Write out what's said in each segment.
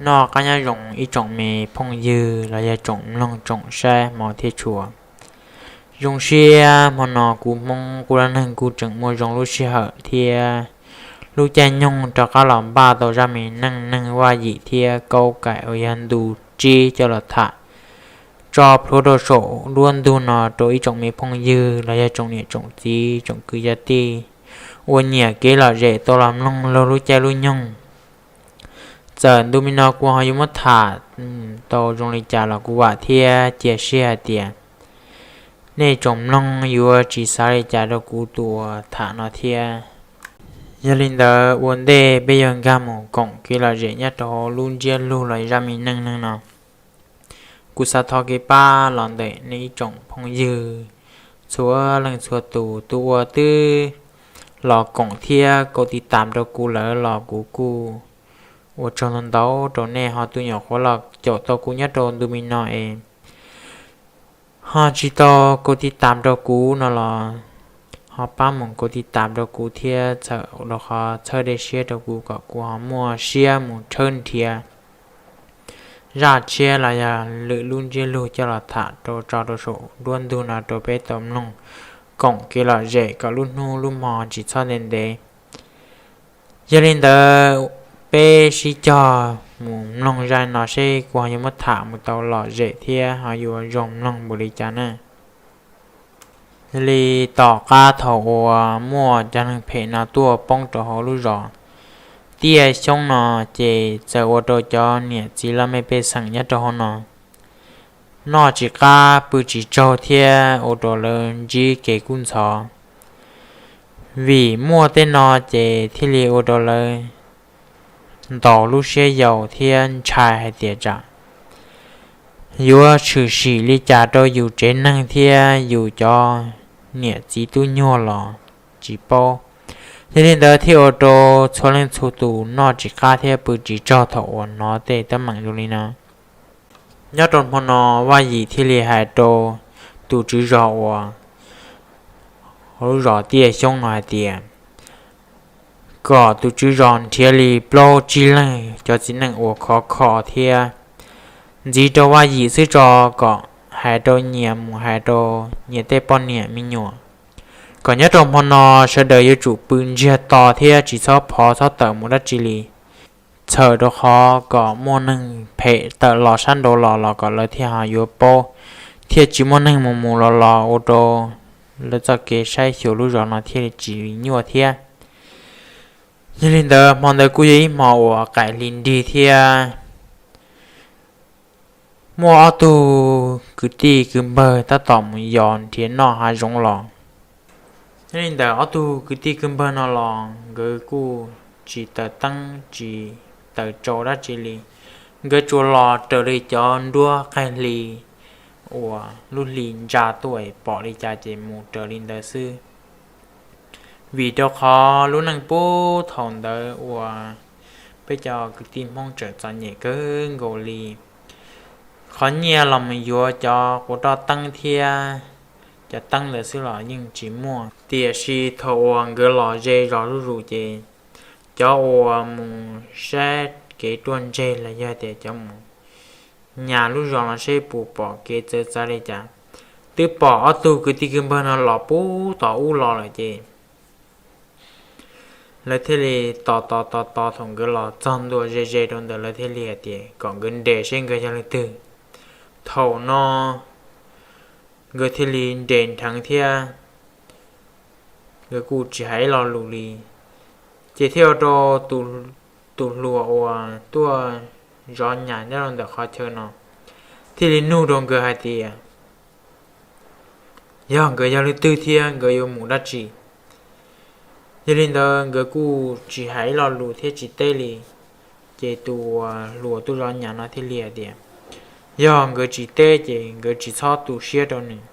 Noj qab nyob zoo ib tsoom me phooj ywg los yog tsoom mloog tsoom saib hmov thiab tshua. Zoo siab hmo no kuv Hmoob qub dab neeg kuj tseem muaj zoo lub sij hawm thiab lub caij nyoog rov qab los npaj tau zaj me neej neeg Vaj Yim thiab Kaub Kaim uas yog ntu tsib coj los tham tso plhuav rau saum duab ntug no rau ib tsoom me phooj ywg los yog tsoom niam tsoom txiv tsoom kwv yog tij uas nyiam kev lom zem tau los mloog laug lub caij lub nyoog. Txawm ntu me no kuv ho yuav muab tham tau zoo li cas los kuv vam thiab cia siab hais tias nej tsoom mloog yuav tsis xav li cas rau kuv tus uas tham no thiab. Yog li ntawd ua ntej peb yuav nkag mus koom kev lom zem nyob rau hauv lub ntsiab lus los zaj me neej neeg no. Kuv xav thov kev pab los ntawm nej ib tsoom phooj ywg txhua leej txhua tus, tus uas twb los koom thiab kaum tiv tam rau kuv lawm los kuv kuj ua tsaug ntau ntau rau nej, ho tus nyuam qhuav los caum tau kuv nyob rau ntu me no es ho tsis tau kaum tiv tam rau kuv no los ho pab mus kaum tiv tam rau kuv thiab txhawm rau qhov txhawb dej siab rau kuv kom kuv ho muaj siab mus tshawb nrhiav zaj tshiab los yog lwm lub ntsiab lus coj los tham rau tso rau saum duab ntug no rau peb tau mloog koom kev lom zem kom lub hnub lub hmo tsis txhob ntev ntev. Yog li ntawd peb sib cog mus mloog zaj no seb kuv ho yuav muab tham mus tau lom zem thiab ho yuav zoo mloog npaum li cas na. Yog li tom qab thaum uas muaj cov neeg phem no tuaj poob rau hauv lub zos Tiaj Xyoob no, ces txawm ua rau cov niam txiv laj mej pej xeem nyob rau hauv no noj tsis qab pw tsis tsaug thiab ua rau lawv ntsib kev kub ntxhov. Vim muaj tej no ces thiaj li ua rau lawv ntaus lub siab yau thiab ntshai hais tias tsam yuav tshwm sim li cas rau yus tsev neeg thiab yus cov niam txiv tub nyuag los tsis paub. Yog li ntawd thiaj ua rau txhua leej txhua tus noj tsis qab thiab pw tsis tsaug thaum uas hnov tej teeb meem zoo li no. Nyob rau hmo no Vaj Yim thiaj li hais rau tus tswv zos uas hauv lub zos Tiaj Xyoob no hais tias kom tus tswv zos nrhiav li plaub tsib leeg cov txiv neej uas khov kho thiab ntxiv rau Vaj Yim xwb tso, kom hais rau nyias mus hais rau nyias tej poj niam me nyuam kom nyob rau hmo no sawv daws yuav tsum pw ntsiag to thiab tsis txhob phov txhob tawm mus dab tsi li. Txhawm rau qhov kom muaj neeg phem tawm los sab nraud los los kom lawv thiaj ho yuav paub, thiaj tsis muaj neeg mus mus los los ua rau lawv txoj kev saib xyuas lub zos no thiaj li tsis nyuaj thiab. Yog li ntawd hmo ntawd kuj yog ib hmo uas qaim hli nrig thiab muaj ob tug kwv tij kwv npawg tab tom mus yos nrhiav noj hav zoov los. Yog li ntawd ob tug kwv tij kwv npawg no los nkawd kuj tsis taws teeb tsis taws tsau dab tsi li, nkawd tsuas los raws li cov nruab qaig hli uas lub hli ntsa tuaj es pom li cas ces mus raws li ntawd xwb. Vim rau qhov lub neej puag thaum ntawd uas peb cov kwv tij Hmoob tseem txom nyem kawg nkaus li, qhov nyiaj los mus yuav cov quav roj teeb thiab cov teeb ntawd xwb los yeej tsis muaj. Tiam sis thaum uas nkawd los ze zos zuj zus ces cov uas mus saib kev ruaj ntseg los yog tias cov mus nyas lub zos no seb puas pom kev txawv txav li cas, twb pom ob tug kwv tij kwv npawg no los puag tom ub los lawm ces lawv thiaj li tos tos tos tos thaum nkawd los txog ntua ze ze rau ntawd lawv thiaj li hais tias kom nkawd nres seb nkawd yog leej twg. Thaum no nkawd thiaj li nres nrheev thiab nkawd kuj tsis hais ib lo lus li. Ces thiaj ua rau tus hluas uas tuaj zov nyas nyob rau ntawm qhov chaw no thiaj li nug rau nkawd hais tias yog nkawd yog leej twg thiab nkawd yuav mus dab tsi. Yog li ntawd nkawd kuj tsis hais ib lo lus thiab tsis teb li. Ces tus hluas tuaj zov nyas no thiaj li hais tias yog nkawd tsis teb ces nkawd tsis txhob tu siab rau nws.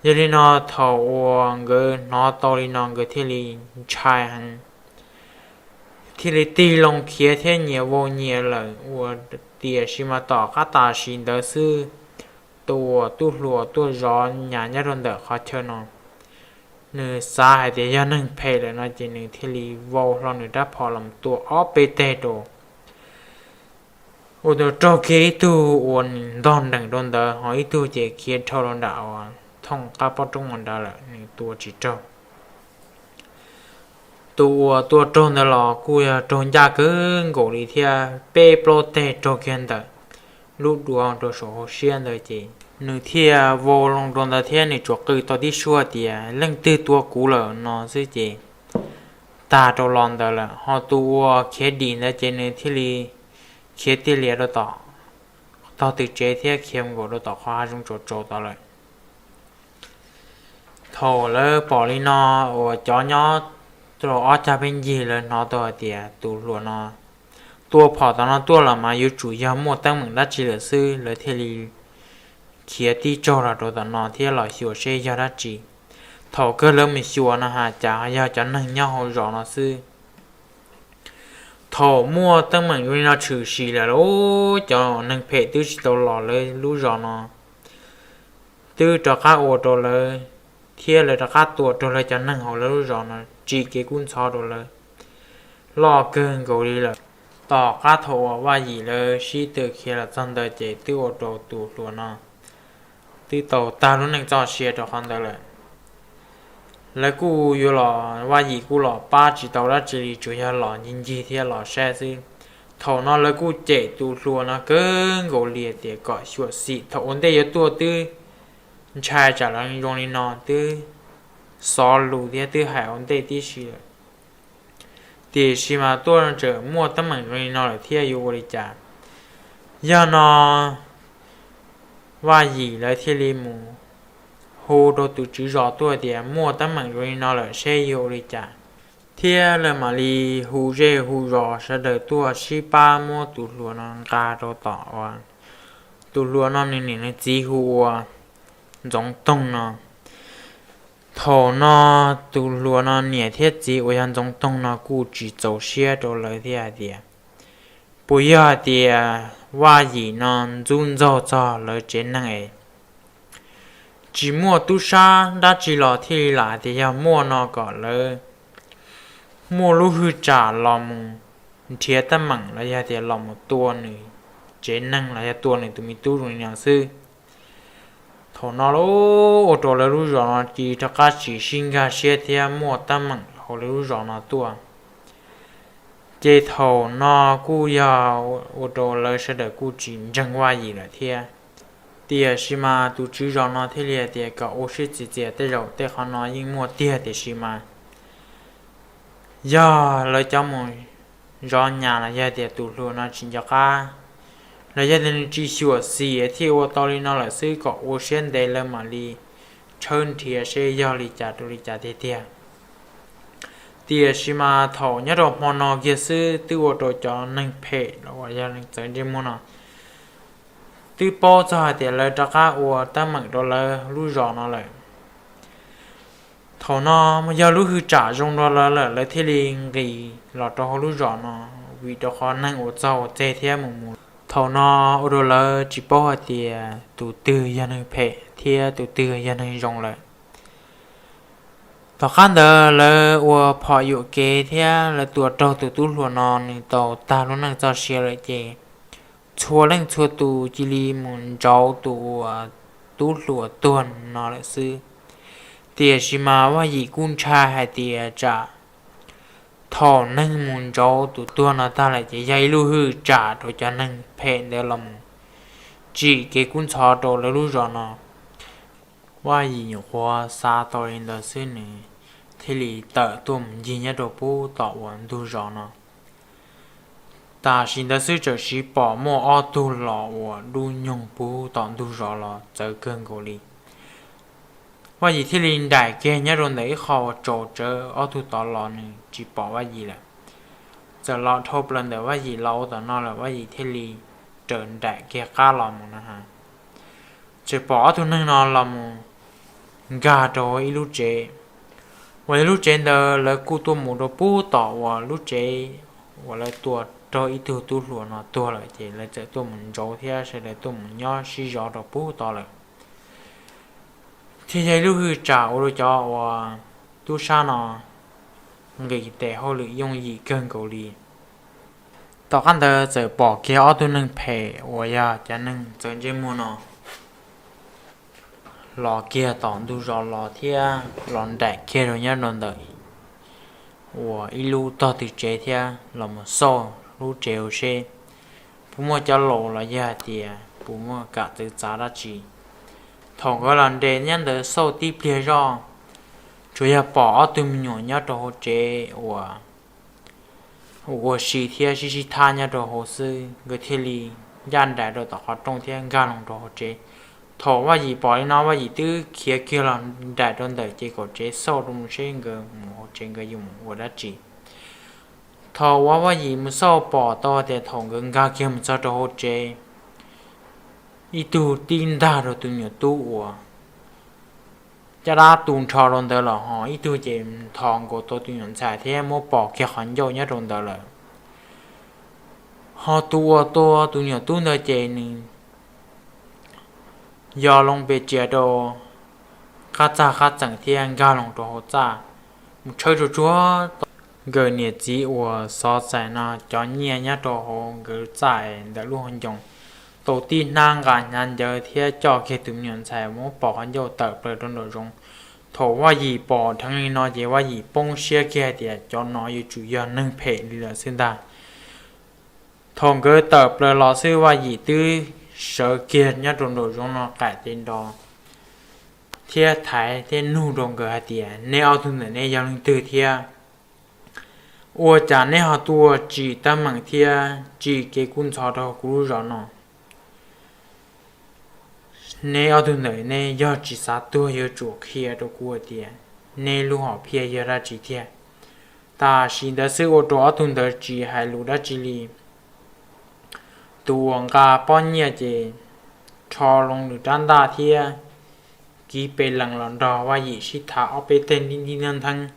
Yog li no thaum uas nkawd hnov tau li no nkawd thiaj li ntshai heev, thiaj li tig loo khiav thiab nyias vau nyias lawm ua. Tiam sis mas tom qab tam sim ntawd xwb, tus uas tuaj hluas tuaj zov nyas nyob rau ntawm qhov chaw no, nws xav hais tias yog neeg phem lawm no ces nws thiaj li vau hlo nws rab phom los tua ob peb teg rau ua tus raug kiag ib tug uas nws ntog nrees rau ntawd, ho ib tug ces khiav dhau rau nram uas thooj qab pob roob ua nrad lawm, nws tua tsis raug. Tus uas tua raug ntawd los kuj yog raug ncaj kawg nkaus li thiab, peb plaub teg raug kiag ntawm lub duav rau saum hauv siab ntawd ces nws thiaj vau loo rau ntawd thiab nws tsuas qw tau tib suab tias leej twg tua kuv lawm no xwb ces tag rau los ntawd lawm. Ho tus uas khiav dim ntawd ces nws thiaj li khiav tiaj lias rau tom tog tw tsev thiab khiav nkaus rau tom qhov hav zoov tsaus tsaus tod lawm. Thaum lawv pom li no uas cov nyob rau ob cag peb ncig lawv hnov tau hais tias tus hluas no tua phom tom no tuaj los mas yuav tsum yog muaj teeb meem dab tsi lawm xwb, lawv thiaj li khiav tib tsaug los rau tom no thiab los xyuas seb yog dab tsi. Thaum kawg lawv mus xyuas no has cas yog cov neeg nyob hauv zos no xwb. Thaum muaj teeb meem zoo li no tshwm sim lawm lauj, cov neeg phem twb tsis tau los lawv lub zos no, twb rov qab ua rau lawv thiab lawv rov qab tua raug lawv cov neeg hauv lawv lub zos no tsim kev kub ntxhov rau lawv loj kawg nkaus li lawm. Tom qab thaum uas Vaj Yim lawv sib tw khiav los txog ntawd ces twb ua rau tus hluas no twb tau tag lub neej txoj sia rau qhov ntawd lawm. Lawv kuj yuav los, Vaj Yim kuj los pab tsis tau dab tsi li, tsuas yog los ncig ncig thiab los saib xwb. Thaum no lawv kuj cem tus hluas no kawg nkaus li tias kom xyuam xim, thaum ua ntej yuav tuaj twb ntshai tsam lawv zoo li no twb xov lus thiab twb hais ua ntej tib si lawm. Tiam sis mas tuaj tseem muaj teeb meem zoo li no lawm thiab yuav ua li cas? Yog no Vaj Yim lawv thiaj li mus hu rau tus tswv zos tuaj tias muaj teeb meem zoo li no lawm seb yuav ua li cas, thiab lawv mam li hu zej hu zos sawv daws tuaj sib pab muab tus hluas no nqa rau tom uas tus hluas no nws niam nws txiv hu ua Ntxoov Toog no. Thaum no tus hluas no niam thiab txiv uas yog Ntxoov Toog no kuj tsis txaus siab rau lawv thiab hais tias, puas yog hais tias Vaj Yim no ntxub ntxaug txog lawv tsev neeg es tsis muaj tub sab dab tsi los thiaj li lam hais tias yog muaj no kom lawv muaj lub hwj tsam los mus nrhiav teeb meem los yog tias los mus tua nws tsev neeg los yog tua nws tus me tub zoo li no xwb. Thaum no ua rau lawv lub zos no cia li rov qab tsis sib nkag siab thiab muaj teeb meem hauv lawv lub zos no tuaj. Ces thaum no kuj yog ua rau lawv sawv daws kuj tsis ntseeg Vaj Yim lawm thiab. Tiam sis mas tus tswv zos no thiaj li hais tias kom ua siab txias txias, tej zaum tej qhov no yeej muaj tiag, tiam sis mas yog lawv cov mus zov nyas los yog tias tus hluas no tsis nco qab los yog tias nws tsis xyuam xim thiaj ua tau li no lawm xwb, kom ua siab ntev lawv mam li tshawb nrhiav seb yog li cas rau li cas tiag tiag. Tiam sis mas thaum nyob rau hmo no kiag xwb twb ua rau cov neeg phem los uas yog neeg txawv ntsej muag no twb paub txog hais tias lawv rov qab ua teeb meem rau lawv lub zos no lawm. Thaum no yog lub hwj tsam zoo rau lawv lawm, lawv thiaj li nqis los rau hauv lub zos no, vim rau qhov neeg ua txog ua txeg thiab mus mus. Thaum no ua rau lawv tsis paub hais tias tus twg yog neeg phem thiab tus twg yog neeg zoo lawm. Tom qab ntawd lawv ua phom yuam kev thiab lawv tua raug tus tub hluas no nws tau tag lub neej txoj sia lawm ces txhua leej txhua tus cia li mus ntsauv tus uas tub hluas tuag no lawm xwb. Tiam sis mas Vaj Yim kuj ntshai hais tias tsam thaum neeg mus ntsauv tus tuag no tag lawm ces yog ib lub hwj tsam rau cov neeg phem ntawd los mus tsim kev kub ntxhov rau lawv lub zos no. Vaj Yim nyuam qhuav xav tau li ntawd xwb nws thiaj li tawm tuaj mus ncig nyob rau pub tom uas ntug zos no. Tam sim ntawd xwb txawm sis pom muaj ob tug los uas dub nyoog pub tom ntug zos los txawv kawg nkaus li. Vaj Yim thiaj li nraim kiag nyob rau ntawm ib qho uas tsaus tsawv, ob tug tod los nws tsis pom Vaj Yim lawm. Txawm los dhau plaws ntawm Vaj Yim los ua tom no lawm, Vaj Yim thiaj li raws nraim kiag qab los mus na has, txawm pom ob tug neeg no los mus nkag rau ib lub tsev, uas yog lub tsev ntawd lawv kuj tuaj mus rau pub tom uas lub tsev uas lawv tua raug ib tug tub hluas no tuag lawm ces lawv txawm tuaj mus ntsauv thiab sawv daws tuaj mus nyob sib zov rau pub tod lawm. Thiab yog ib lub hwj tsam ua rau cov uas tub sab no nqis tes hauj lwm yooj yim kawg nkaus li. Tom qab ntawd txawm pom kiag ob tug neeg phem uas yog cov neeg txawv ntsej muag no los kiag tom ntug zos los thiab los nraim kiag rau nyob rau ntawm uas ib lub tog twg tsev thiab los mus xauj lub tsev ua seb puas muaj cov laus los yog hais tias puas muaj kam txawv txav dab tsi. Thaum nkawd los nres nyob ntawd xauj tib pliag zoj, tsuas yog pom ob tug me nyuam nyob rau hauv tsev uas ua si thiab sib sib thab nyob rau hauv xwb, nkawd thiaj li ncaj nraim rau tom qhov rooj thiab nkag loo rau hauv tsev. Thaum Vaj Yim pom li no, Vaj Yim twb khiav kiag los nraim rau ntawm ces kaum tsev xauj rau mus seb nkawd mus hauv tsev nkawd yuav mus ua dab tsi. Thaum uas Vaj Yim mus xauj pom tau tias thaum nkawd nkag kiag mus txog rau hauv tsev, ib tug tib ntag rau tus nyuam tub uas caj dab tu nrho rau ntawd los ho ib tug ces nthos nkaus tau tus nyuam ntxhais thiab muab pom kiag qhov ncauj nyob rau ntawd lawm. Ho tus uas tua tus nyuam tub ntawd ces nws yog loo pes tsia rau qab txag qab txeem thiab nkag loo rau hauv txaj mus tshawb tsuag tsuag tau nkawm niam txiv uas xov txais no cov nyiaj nyob rau hauv nkawd txaj ntawm lub hauv ncoo, tau tib hnab nqa hnyav ncawv thiab coj kiag tus me nyuam ntxhais muab pom qhov ncauj tawm plaws rau nraum zoov. Thaum Vaj Yim pom dheev li no ces Vaj Yim poob siab kiag hais tias cov no yuav tsum yog neeg phem li lawm xwb ntag. Thaum nkawd tawm plaws los xwb Vaj Yim twb sawv kiag nyob rau nraum zoov no qaim tes nrov thiab thaiv thiab nug rau nkawd hais tias, nej ob tug ntawm nej yog leej twg thiab ua cas neb ho tuaj tsim teeb meem thiab tsim kev kub ntxhov rau kuv lub zos no? Neb ob tug ntawm nej yog tsis xav tuag yuav tsum qhia rau kuv hais tias neb lub hom phiaj yog dab tsi thiab. Tam sim ntawd xwb ua rau ob tug ntawd tsis hais lus dab tsi li. Tus uas nqa pob nyiaj ces rho loo nws rab ntaj thiab kiv pes lees los nrog Vaj Yim sib thav ob peb teg nti nti nthee ntheeb,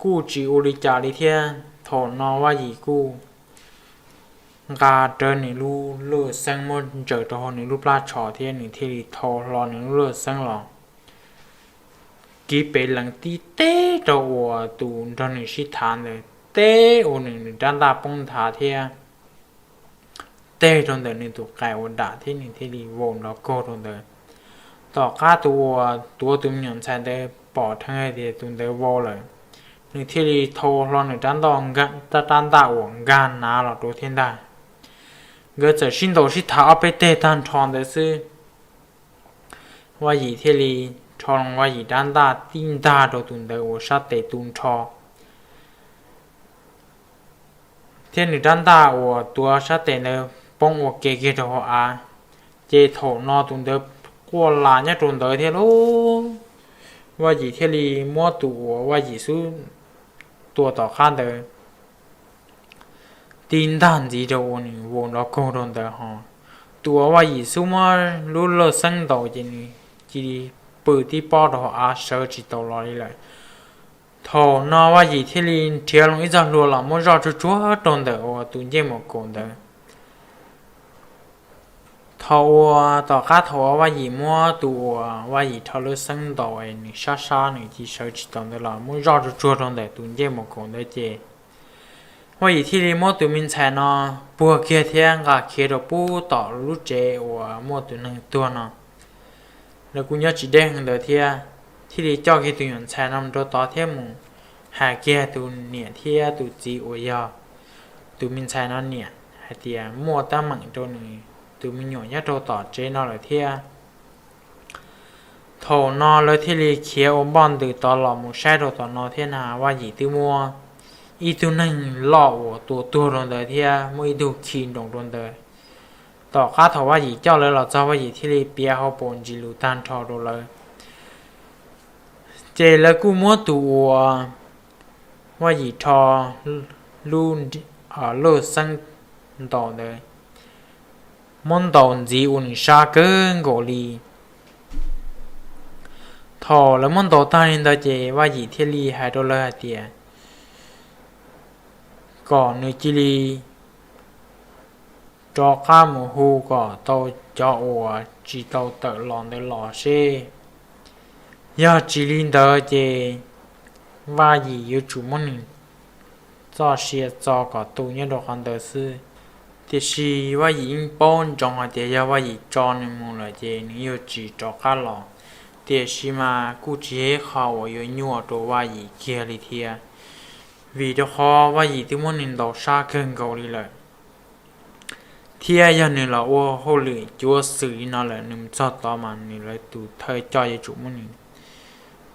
kuj tsis ua li cas li thiab. Thaum no Vaj Yim kuj nqa rawv nws lub laj xeeb muab ntsaws rau hauv nws lub plab tsho thiab nws thiaj li thau hlo nws lub laj xeeb los kiv pes lees tib teg rau uas tus nrog nws sib thav ntawd, teb uas nws nws rab ntaj poob nthav thiab teg rau ntawm nws tus qais uas dam thiab nws thiaj li vau nrov kaug rau ntawd. Tom qab tus uas tuav tus me nyuam ntxhais ntawd pom dheev hais tias tus ntawd vau lawm, nws thiaj li thau hlo nws rab ntaj uas nkag nav los rau thiab ntag. Nkawd txawm sib ntaus sib thav ob peb teg tag nrho ntawd xwb, Vaj Yim thiaj li rho loo Vaj Yim rab ntaj tib ntag rau tus ntawd uas sab tes tu nrho thiab nws rab ntaj uas tuav sab tes ntawd poob ua ke kiag rau hauv av. Ces thaum no tus ntawd quaj las nyob rau ntawd thiab lauj. Vaj Yim thiaj li muab tus uas Vaj Yim xub tua tom qab ntawd tib ntag ntxiv rau uas nws vau nrov kaug rau ntawd ho. Tus uas Vaj Yim xub muab lub laj xeeb ntaus ces nws cia li pw tib pob rau hauv av sawv tsis tau los li lawm. Thaum no Vaj Yim thiaj li nrhiav loo ib txoj hlua los muab zoj tsuag tsuag rau ntawm uas tus ncej mus kaum ntawd. Thaum uas tom qab thaum uas Vaj Yim muab tus uas Vaj Yim rho laj xeeb ntaus es nws sab sab nws cia li sawv tsis tau ntawd los muab zoj tsuag tsuag rau ntawm tus ncej mus kaum ntawd ces Vaj Yim thiaj li muab tus me ntxhais no puag kiag thiab nqa khiav rau pub tom lub tsev uas muaj tus neeg tuag no. Lawv kuj nyob tsis deb heev ntawd thiab, thiaj li coj kiag tus nyuam ntxhais no mus rau tod thiab mus hais kiag tus niam thiab tus txiv uas yog tus me ntxhais no niam hais tias muaj teeb meem rau nws tus me nyuam nyob rau tom tsev no lawm thiab. Thaum no lawv thiaj li khiav ua npoj ntws tod los mus saib rau tom no thiab na Vaj Yim twb muab ib tug neeg loj uas tua tuag rau ntawd thiab muaj ib tug khi nroos rau ntawd. Tom qab thaum Vaj Yim coj lawv los txog Vaj Yim thiaj li piav hauv paus ntsis lus tag nrho rau lawv. Ces lawv kuj muab tus uas Vaj Yim rho lub laj xeeb ntaus ntawd muab ntaus ntxiv ua nws sab kawg nkaus li. Thaum lawv muab ntaus tag li ntawd ces Vaj Yim thiaj li hais rau lawv hais tias kom nws cia li rov qab mus hu kom tau cov uas tsis tau tawm los ntawd los seb, yog tsis li ntawd ces Vaj Yim yuav tsum muab nws txoj sia txo kom tu nyob rau qhov ntawd xwb. Tiam sis Vaj Yim yeej paub ntsoov hais tias yog Vaj Yim tso nws mus lawm ces nws yuav tsis rov qab los. Tiam sis mas kuj tsis yog ib qho uas yuav nyuaj rau Vaj Yim kiag li thiab, vim rau qhov Vaj Yim twb muab nws ntaus sab kawg nkaus li lawm. Thiab yog nws los ua hauj lwm cuav xwm li no lawm, nws mus txog tod mas nws lawv tus thawj coj yuav tsum muab nws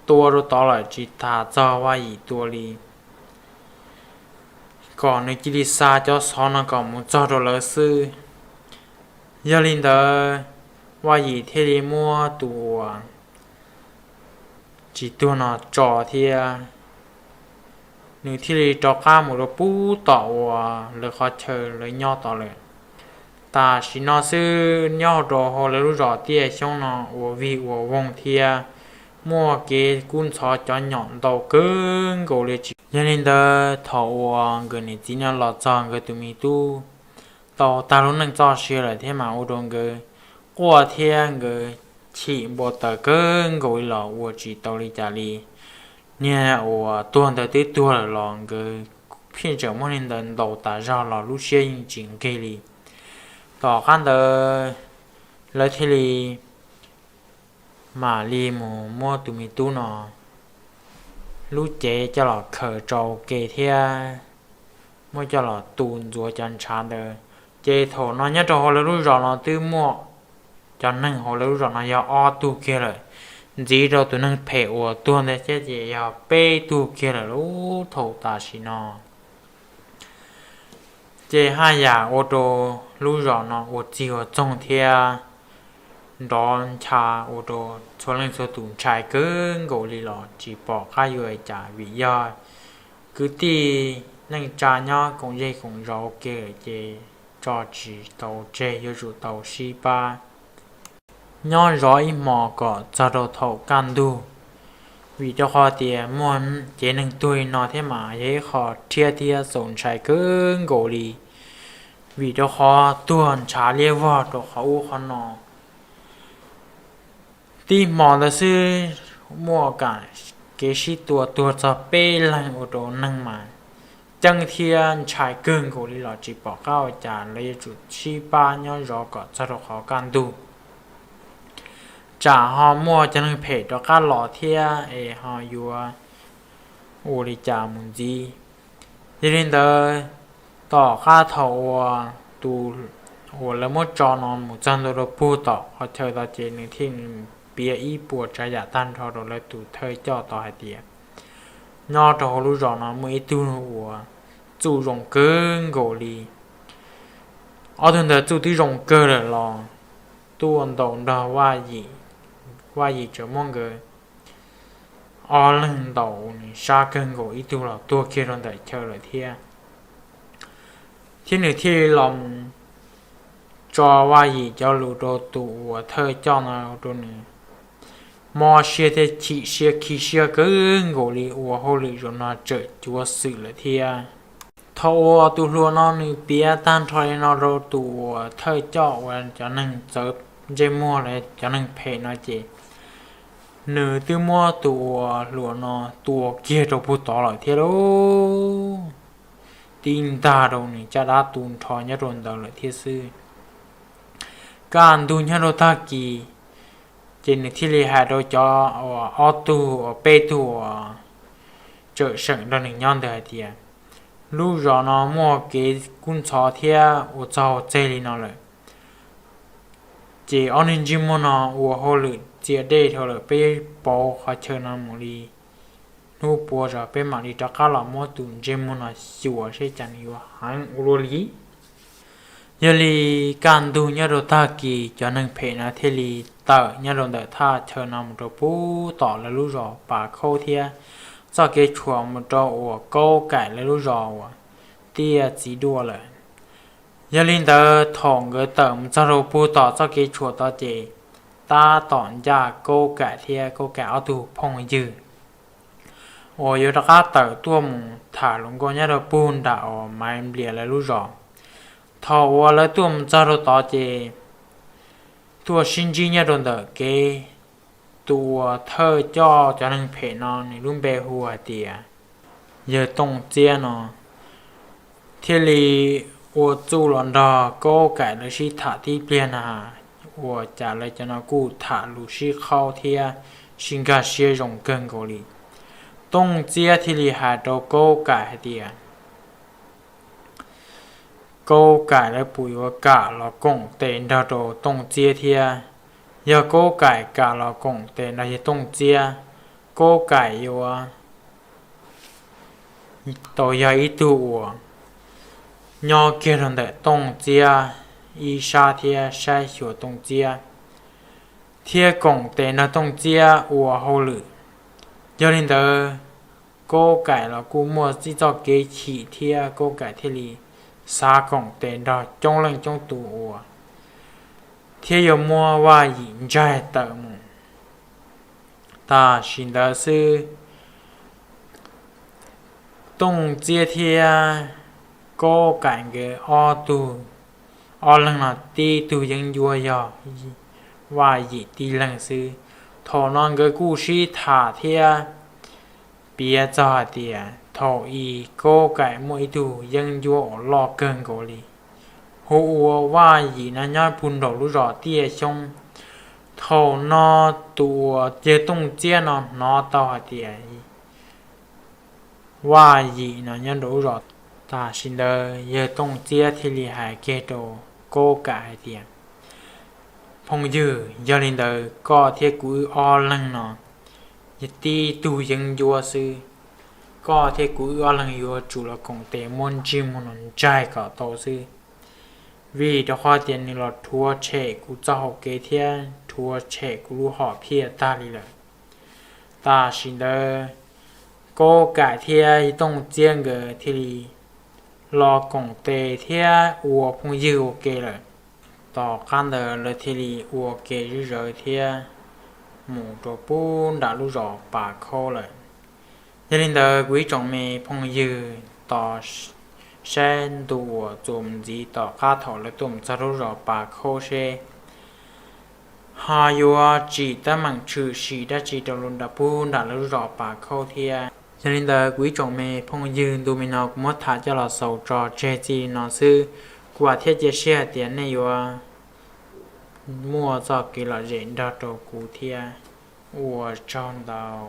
tua rau tod lawm, tsis tas txog Vaj Yim tua li. Kom nws cia li xa cov xov no kom mus txog rau lawv xwb. Yog li ntawd, Vaj Yim thiaj li muab tus uas tsis tuag no tso thiab nws thiaj li rov qab mus rau pub tom uas lawv qhov chaw lawv nyob tod lawm. Tam sim no xwb nyob rau hauv lawv lub zos Tiaj Xyoob no ua vig ua voog thiab muaj kev kub ntxhov cov nyom ntau kawg nkaus li tsis. Yog li ntawd thaum uas nkawd niam txiv no los txog nkawd tus me tub tau tag lub neej txoj sia lawm thiab mas ua rau nkawd quaj thiab nkawd chim npau taws kawg nkaus li los ua tsis tau li cas li. Niag uas tuag ntawd twb tuag lawm los nkawd pheej tseem muab li ntawd ntaus tas zog los lub siab yeej tsis nqig li. Tom qab ntawd lawv thiaj li mam li mus muab tus me tub no lub cev coj los khaws rau ke thiab muab coj los tu ntxuav cov ntshav ntawd. Ces thaum no nyob rau hauv lawv lub zos no twb muaj cov neeg hauv lawv lub zos no yog ob tug kiag lawm, ntxiv rau tus neeg phem uas tuag ntawd thiab ces yog peb tug kiag lawm lub thaum tam sim no. Ces haj yam ua rau lub zos no ua txig ua txoog thiab nrov ncha ua rau txhua leej txhua tus ntshai kawg nkaus li los tsis pom qab yuav cas vim yog kwv tij neej tsa nyob koom zej koom zos ua ke lawm ces tso tsis tau tseg, yuav tsum tau sib pab nyob zov ib hmos kom txog rau thaum kaj ntug. Vim rau qhov tias muaj cev neeg tuag li no thiab mas yog ib qho rhiab thiab txaus ntshai kawg nkaus li, vim rau qhov tuag ntshav liab vog rau qhov ub qhov no. Tib hmo ntawd xwb muaj kev sib tua tuag txog peb leeg ua rau neeg mas ceeb thiab ntshai kawg nkaus li los tsis pom qab ua cas, lawv yuav tsum sib pab nyob zov kom txog rau qhov kaj ntug, tsam ho muaj cov neeg phem rov qab los thiab es ho yuav ua li cas mus ntxiv. Yog li ntawd, tom qab thaum uas tus uas lawv muab tso no mus txog ntua rau puag tom qhov chaw tod ces nws thiaj piav ib puas tsav yam tag nrho rau lawv tus thawj coj tod hais tias, nyob rau hauv lub zos no muaj ib tug uas txuj zoo kawg nkaus li. Ob tug ntawd txuj twb zoo kawg lawm los tuaj ntaus nrog Vaj Yim, Vaj Yim tseem muab nkawd ob leeg ntaus nws sab kawg nkaus, ib tug los tuag kiag rau ntawm chaw lawm thiab. Thiab nws thiaj li los mus tso Vaj Yim cov lus rau tus uas thawj coj no rau nws mob siab thiab chim siab khi siab kawg nkaus li, ua hauj lwm zaum no tseem cuav xwm lawm thiab. Thaum uas tus hluas no nws piav tag nrho li no rau tus uas thawj coj uas cov neeg txawv ntsej muag los cov neeg phem no ces nws twb muab tus uas hluas no tua kiag rau puag tod lawm thiab lauj. Tib ntag rau nws caj dab tu nrho nyob rau ntawd lawm thiab xwb. Kaj ntug nyob rau tag kis, ces nws thiaj li hais rau cov uas ob tug uas peb tug uas tseem seem nrog nws nyob ntawd hais tias, lub zos no muaj kev kub ntxhov thiab ua txog ua txeg li no lawm, ces ob neeg ntsej muag no ua hauj lwm txias dej dhau lawm, peb pauv qhov chaw no mus li hnub puav zos peb mam li rov qab los muab tus ntsej muag no xyuas seb cas nws yuav heev ua luaj li. Yog li kaj ntug nyob rau tag kis cov neeg phem no thiaj li tawm nyob rau ntawm thaj chaw no mus rau puag tom lawv lub zos Pas Khaub thiab txoj kev tshuam mus rau uas Kaub Kaim lawv lub zos uas Tiaj Txiv Duaj lawm. Yog li ntawd thaum nkawd tawm mus txog rau puag tom txoj kev tshuam tod ces tab tom ncaj Kaub Kaim thiab Kaub Kaim ob tug phooj ywg uas yuav rov qab tawm tuaj mus tham hluas nkauj nyob rau puag nram uas Maiv Nplias lawv lub zos. Thaum uas lawv tuaj mus txog rau tod ces tuaj sib ntsib nyob rau ntawm kev, tus uas thawj coj cov neeg phem no nws lub npe hu hais tias Yawg Tooj Txiab no, thiaj li ua txuj los nrog Kaub Kaim lawv sib tham tib pliag na, ua cas lawv cov no kuj tham lus sib qhaub thiab sib nkag siab zoo kawg nkaus li. Tooj Txiab thiaj li hais rau Kaub Kaim hais tias, Kaub Kaim, lawv puas yuav kam los koom tes nrog rau Tooj Txiab thiab? Yog Kaub Kaim kam los koom tes nrog yawg Tooj Txiab, Kaub Kaim yuav tau yog ib tug uas nyob kiag rau ntawm Tooj Txiab ib sab thiab saib xyuas Tooj Txiab, thiab koom tes nrog Tooj Txiab ua hauj lwm. Yog li ntawd, Kaub Kaim los kuj muaj ib txoj kev chim thiab Kaub Kaim thiaj li xav koom tes nrog coob leej coob tus uas thiab yuav muab Vaj Yim ntsaig tawm mus. Tam sim ntawd xwb, Tooj Txiab thiab Kaub Kaim nkawd ob tug, ob leeg no tib tug yeeb ncuab yog Vaj Yim tib leeg xwb. Thaum no nkawd kuj sib tham thiab piav txog hais tias thaum i Kaub Kaim muaj ib tug yeeb ncuab uas loj kawg nkaus li, hu ua Vaj Yim no nyob puag nraum lub zos Tiaj Xyoob. Thaum no tus uas yawg Tooj Txiab no hnov tau hais tias Vaj Yim no nyob nraum lub zos, tam sim ntawd yawg Tooj Txiab thiaj li hais kiag rau Kaub Kaim hais tias, Phooj ywg, yog li ntawd koj thiab kuv wb ob leeg no yog tib tug yeeb ncuab xwb, koj thiab kuv wb ob leeg yuav tsum los koom tes muab ntsej muag no ntsaig kom tau xwb, vim rau qhov tias nws los rhuav tshem kuv txoj hau kev thiab rhuav tshem kuv lub hom phiaj tag li lawm. Tam sim ntawd Kaub Kaim thiab Tooj Txiab nkawd thiaj li los koom tes thiab ua phooj ywg ua ke lawm. Tom qab ntawd lawv thiaj li ua ke zom zaws thiab mus rau puag nram lub zos Pas Khaub lawm. Yog li ntawd kuv ib tsoom me phooj ywg tos saib ntu uas txuas mus ntxiv tom qab thaum lawv tuaj mus txog lub zos Pas Khaub seb ho yuav tsim teeb meem tshwm sim dab tsi rau puag nram lub zos Pas Khaub thiab. Yog li ntawd kuv ib tsoom me phooj ywg, ntu me no kuv muab tham coj los xaus tso tseg txij li no xwb. Kuv vam thiab cia siab hais tias nej yuav muaj txoj kev lom zem nrog rau kuv thiab. Ua tsaug ntau.